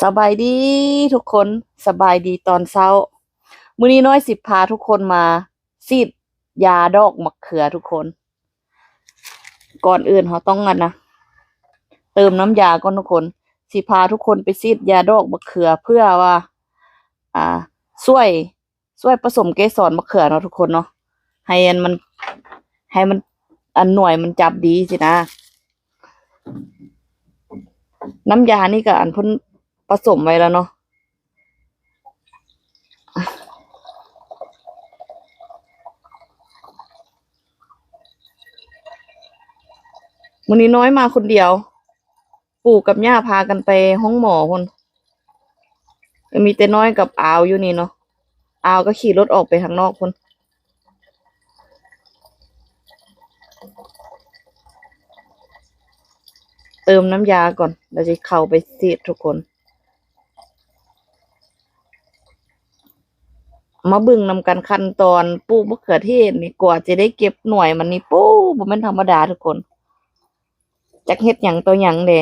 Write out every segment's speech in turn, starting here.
ສະບາຍດີທຸກຄົນ, ສະບາຍດີຕອນເຊົ້າ. ມື້ນີ້ນ້ອຍຊິພາທຸກຄົນມາສີດຢາດອກມະເຂືອທຸກຄົນ. ກ່ອນອື່ນເຮົາຕ້ອງ ອັນນະ ເຕີມນ້ຳຢາກ່ອນທຸກຄົນ. ຊິພາທຸກຄົນໄປສີດຢາດອກມະເຂືອ ເພື່ອວ່າ ອ່າ ຊ່ວຍ ຊ່ວຍປະສົມເກສອນມະເຂືອເນາະທຸກຄົນເນາະ, ໃຫ້ອັນມັນ ໃຫ້ມັນ ອັນໜ່ວຍມັນຈັບດີຊີ້ນະ. ນ້ຳຢານີ້ກໍອັນເພິ່ນປະສົມໄວ້ແລ້ວເນາະ. ມື້ນີ້ນ້ອຍມາຄົນດຽວ. ປູກັບຍ່າພາກັນໄປໂຮງໝໍພຸ້ນ, ມີແຕ່ນ້ອຍກັບອາວຢູ່ນີ້ເນາະ. ອາວກໍຂີ່ລົດອອກໄປທາງນອກພຸ້ນ. ເຕີມນ້ຳຢາກ່ອນ ແລ້ວຊິເຂົ້າໄປສີດທຸກຄົນ. ມາເບິ່ງນຳກັນຂັ້ນຕອນປູກມະເຂືອເທດນີ້, ກວ່າຈະໄດ້ເກັບໜ່ວຍມັນນີ້ ໂອ້ ບໍ່ແມ່ນທຳມະດາທຸກຄົນ. ຈັກເຮັດຫຍັງຕໍ່ຫຍັງເດ້,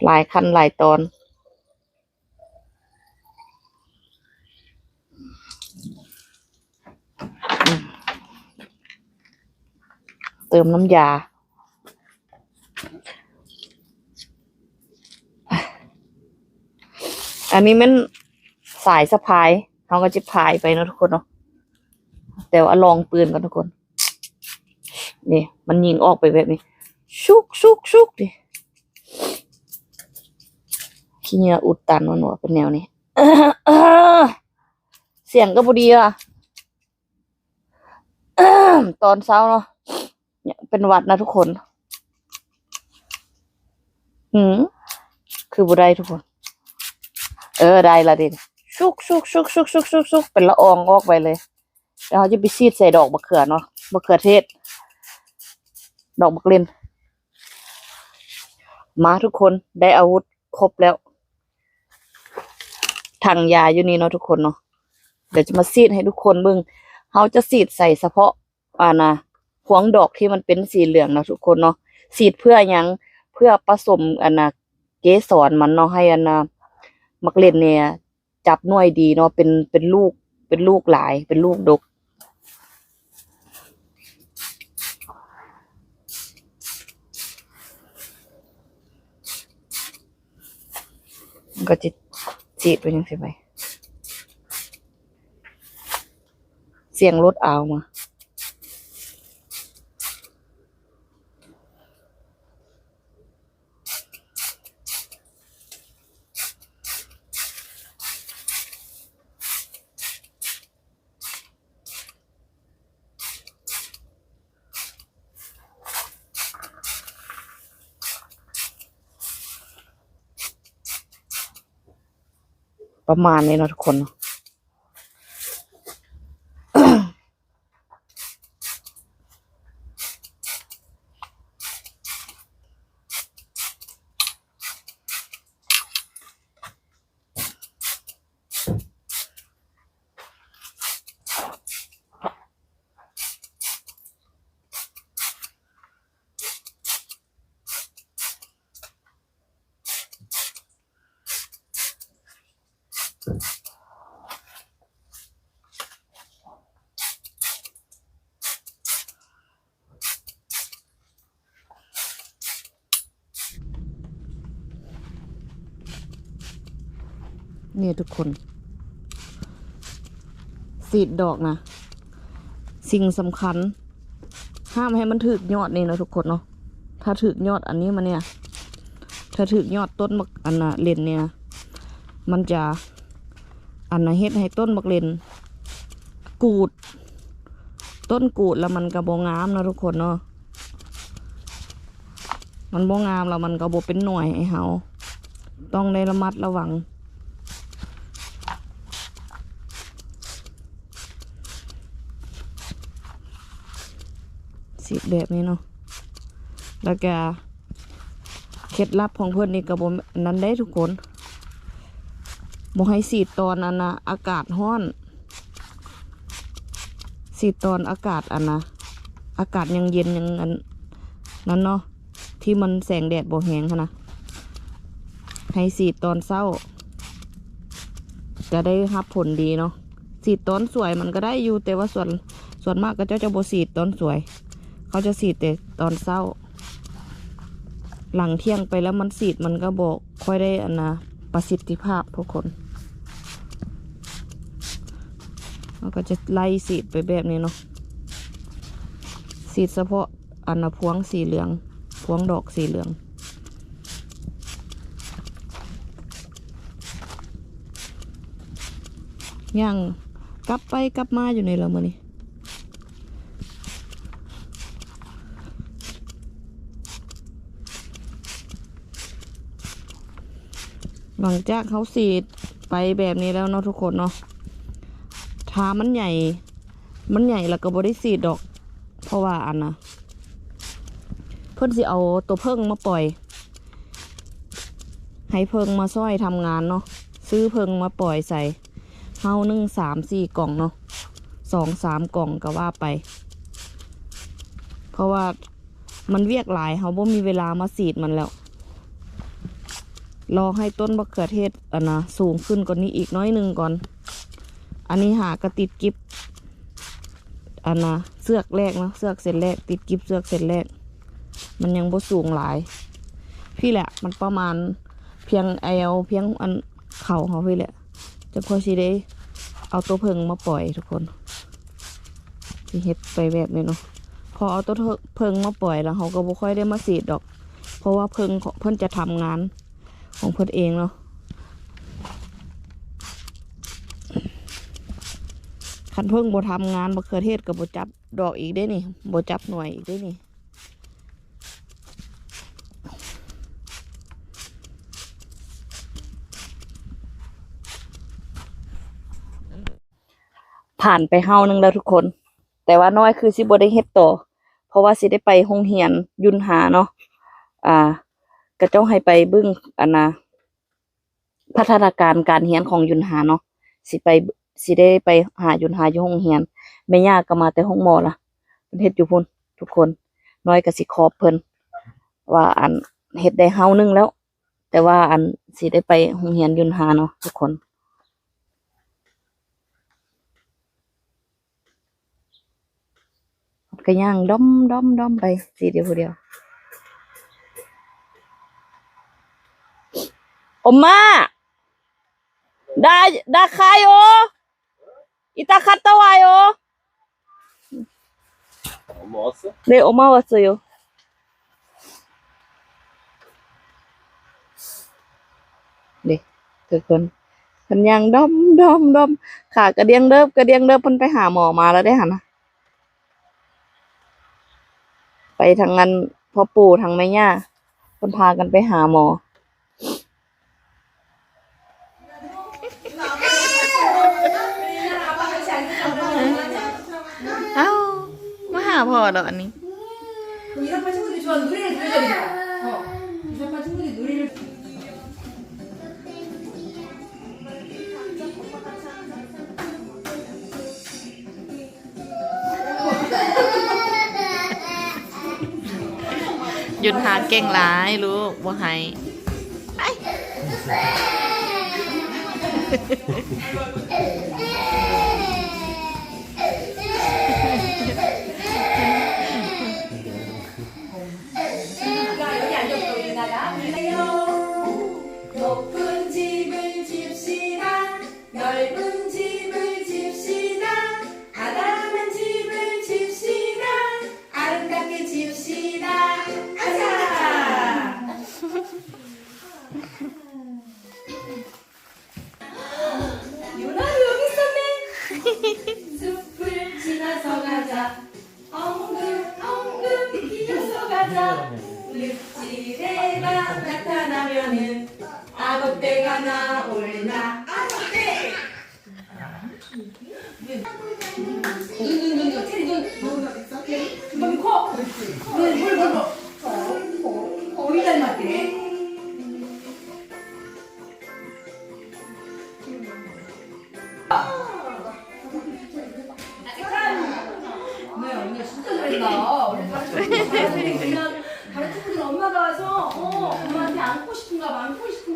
ຫຼາຍຂັ້ນຫຼາຍຕອນ. ເຕີມນ້ຳຢາ. ອັນນີ້ແມ່ນສາຍສະພາຍ, ເຮົາກໍຈະພາຍໄປເນາະທຸກຄົນເນາະ. ແຕ່ວ່າລອງປືນກ່ອນທຸກຄົນ. ນີ້ ມັນຍິງອອກໄປແບບນີ້ ຊຸກໆໆ ນີ້. ຂີ້ເຫຍື້ອອຸດຕັນ ມັນວ່າເປັນແນວນີ້. ສຽງກໍບໍ່ດີວ່າ ຕອນເຊົ້າເນາະ, ເປັນຫວັດນະທຸກຄົນ. ຫື ຄືບໍ່ໄດ້ທຸກຄົນ. ເອີ ໄດ້ລະເດ. ຊຸກໆໆໆໆ ເປັນລະອອງອອກໄປເລີຍ. ແລ້ວເຮົາຈະໄປສີດໃສ່ດອກບັກເຂືອເນາະ, ບັກເຂືອເທດ, ດອກບັກເລັ່ນ. ມາທຸກຄົນ, ໄດ້ອາວຸດຄົບແລ້ວ. ຖັງຢາຢູ່ນີ້ເນາະທຸກຄົນເນາະ. ດຽວຈະມາສີດໃຫ້ທຸກຄົນເບິ່ງ. ເຮົາຈະສີດໃສ່ສະເພາະ ອັນນະ ພວງດອກທີ່ມັນເປັນສີເຫຼືອງເນາະທຸກຄົນເນາະ. ສີດເພື່ອຫຍັງ? ເພື່ອປະສົມ ອັນນະ ເກສອນມັນເນາະ, ໃຫ້ ອັນນະ ໝາກເລັ່ນນີ້ ຈັບໜ່ວຍດີເນາະ, ເປັນ ເປັນລູກ ເປັນລູກຫຼາຍ ເປັນລູກດົກ. ມັນກໍຈະຈີດໄປຈັ່ງຊີ້ໄປ. ສຽງລົດອາວມາ. ປະມານນີ້ເນາະທຸກຄົນເນາະ. ນີ້ທຸກຄົນ ສີດດອກນະ ສິ່ງສຳຄັນ ຫ້າມໃຫ້ມັນຖືກຍອດນີ້ເນາະທຸກຄົນເນາະ. ຖ້າຖືກຍອດອັນນີ້ມານີ້ ຖ້າຖືກຍອດຕົ້ນບັກ ອັນນະ ເລັ່ນນີ້ ມັນຈະ ອັນນະ ເຮັດໃຫ້ຕົ້ນບັກເລັ່ນກູດ ຕົ້ນກູດແລ້ວມັນກໍບໍ່ງາມເນາະທຸກຄົນເນາະ. ມັນບໍ່ງາມແລ້ວມັນກໍບໍ່ເປັນໜ່ວຍໃຫ້ເຮົາ, ຕ້ອງໄດ້ລະມັດລະວັງ. ສີດແບບນີ້ເນາະ ແລ້ວກະເຄັດລັບຂອງເພິ່ນນີ້ກໍບໍ່ ນັ້ນເດ້ທຸກຄົນ, ບໍ່ໃຫ້ສີດຕອນ ອັນນະ ອາກາດຮ້ອນ, ສີດຕອນອາກາດ ອັນນະ ອາກາດຍັງເຢັນ ຍັງ ອັນ ນັ້ນເນາະ ທີ່ມັນແສງແດດບໍ່ແຮງຫັ້ນນະ. ໃຫ້ສີດຕອນເຊົ້າ ຈະໄດ້ຮັບຜົນດີເນາະ. ສີດຕອນສວຍມັນກໍໄດ້ຢູ່ ແຕ່ວ່າສ່ວນ ສ່ວນມາກເຂົາເຈົ້າຈະບໍ່ສີດຕອນສວຍ ເຂົາຈະສີດແຕ່ຕອນເຊົ້າ. ຫຼັງທ່ຽງໄປແລ້ວມັນສີດ ມັນກໍບໍ່ຄ່ອຍໄດ້ອັນນະ ປະສິດທິພາບທຸກຄົນ. ເຮົາກໍຈະໄລ່ສີດໄປແບບນີ້ເນາະ ສີດສະເພາະອັນນະພວງສີເຫຼືອງ ພວງດອກສີເຫຼືອງ. ຍ່າງກັບໄປກັບມາຢູ່ນີ້ລະມື້ນີ້. ຫຼັງຈາກເຮົາສີດໄປແບບນີ້ແລ້ວເນາະທຸກຄົນເນາະ ຖ້າມັນໃຫຍ່ ມັນໃຫຍ່ແລ້ວກໍບໍ່ໄດ້ສີດດອກ ເພາະວ່າອັນນະ ເພິ່ນຊິເອົາໂຕເຜິ້ງມາປ່ອຍ ໃຫ້ເຜິ້ງມາຊ່ອຍທຳງານເນາະ ຊື້ເຜິ້ງມາປ່ອຍໃສ່ເຮົາ ໜຶ່ງ ສາມ ສີ່ ກ່ອງເນາະ ສອງ ສາມ ກ່ອງກໍວ່າໄປ ເພາະວ່າມັນວຽກຫຼາຍ ເຮົາບໍ່ມີເວລາມາສີດມັນແລ້ວ. ລໍໃຫ້ຕົ້ນບັກເຂືອເທດອັນນະ ສູງຂຶ້ນກວ່ານີ້ອີກໜ້ອຍໜຶ່ງກ່ອນ. ອັນນີ້ຫາກະຕິດກິບ ອັນນະ ເຊືອກແລກເນາະ ເຊືອກເສັ້ນແລກ ຕິດກິບເຊືອກເສັ້ນແລກ ມັນຍັງບໍ່ສູງຫຼາຍ. ພີ້ແຫຼະ ມັນປະມານພຽງແອວ ພຽງອັນເຂົ່າເຮົາພີ້ແຫຼະ ຈັ່ງຄ່ອຍຊິໄດ້ເອົາໂຕເຜິ້ງມາປ່ອຍທຸກຄົນ. ຊິເຮັດໄປແບບນີ້ເນາະ ພໍເອົາໂຕເຜິ້ງມາປ່ອຍແລ້ວ ເຮົາກໍບໍ່ຄ່ອຍໄດ້ມາສີດດອກ ເພາະວ່າເຜິ້ງເພິ່ນຈະທຳງານຂອງເພິ່ນເອງເນາະ. ຄັນເຜິ້ງບໍ່ທຳງານ ບັກເຂືອເທດກໍບໍ່ຈັບດອກອີກເດ້ນີ້ ບໍ່ຈັບໜ່ວຍອີກເດ້ນີ້. ຜ່ານໄປຮາວໜຶ່ງແລ້ວທຸກຄົນ ແຕ່ວ່ານ້ອຍຄືຊິບໍ່ໄດ້ເຮັດຕໍ່ ເພາະວ່າຊິໄດ້ໄປໂຮງຮຽນຍຸນຮາເນາະ. ອ່າ ເຂົາເຈົ້າໃຫ້ໄປເບິ່ງອັນນະ ພັດທະນາການການຮຽນຂອງຍຸນຮາເນາະ ຊິໄປ ຊິໄດ້ໄປຫາຍຸນຮາຢູ່ໂຮງຮຽນ. ແມ່ຍ່າກໍມາແຕ່ໂຮງໝໍລະ ເພິ່ນເຮັດຢູ່ພຸ້ນທຸກຄົນ. ນ້ອຍກໍຊິຂອບເພິ່ນວ່າ ອັນ ເຮັດໄດ້ຮາວໜຶ່ງແລ້ວ ແຕ່ວ່າ ອັນ ຊິໄດ້ໄປໂຮງຮຽນຍຸນຮາເນາະທຸກຄົນ. ກໍຍ່າງດ້ອມໆໆໄປ ຊິດຽວຜູ້ດຽວ. 엄마! 나, 나 가요! 이따 갔다 와요! 엄마 왔어? 네, 엄마 왔어요. ເດ້ ທຸກຄົນ ເພິ່ນຍ່າງດອມໆໆ ຂາກະດຽງເດີບ ກະດຽງເດີບ ເພິ່ນໄປຫາໝໍມາແລ້ວເດ້ຫັ້ນນະ ໄປທັງອັນພໍ່ປູ່ທັງແມ່ຍ່າ ເພິ່ນພາກັນໄປຫາໝໍ. ເອົ້າ ມາຫາພໍ່ດອກອັນນີ້. 이사파 친구들이 좋아하는 노래를 들려드리자. 어, 이사파 친구들이 노래를. ຢຸດຫາເກັ່ງຫຼາຍລູກ ບໍ່ໃຫ້. ໄປ. 높은 집을 집시다. 넓은 집을 집시다. 아담한 집을 집시다. 아름답게 집시다. 아자! 유나도 여기 있었네. 숲을 지나서 가자. 엉금엉금 기어서 가자. 늪지대가 나타나면은 아구떼가 나오나. 아구떼. 네, 언니가 진짜 잘했다. 우리 다른 친구들, 다른 친구들 엄마가 와서, 어, 엄마한테 안고 싶은가 봐, 안고 싶은가 봐.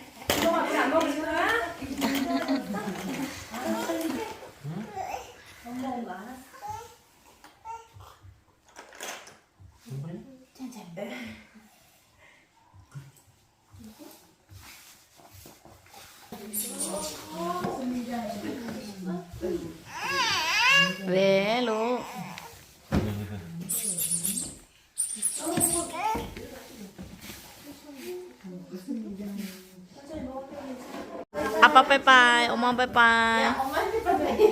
ເວລູກ ອາປາບາຍບາຍ ໂອມອງບາຍບາຍ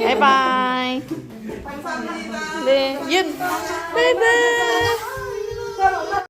ບາຍບາຍ ເລ ຢືນ ບາຍບາຍ.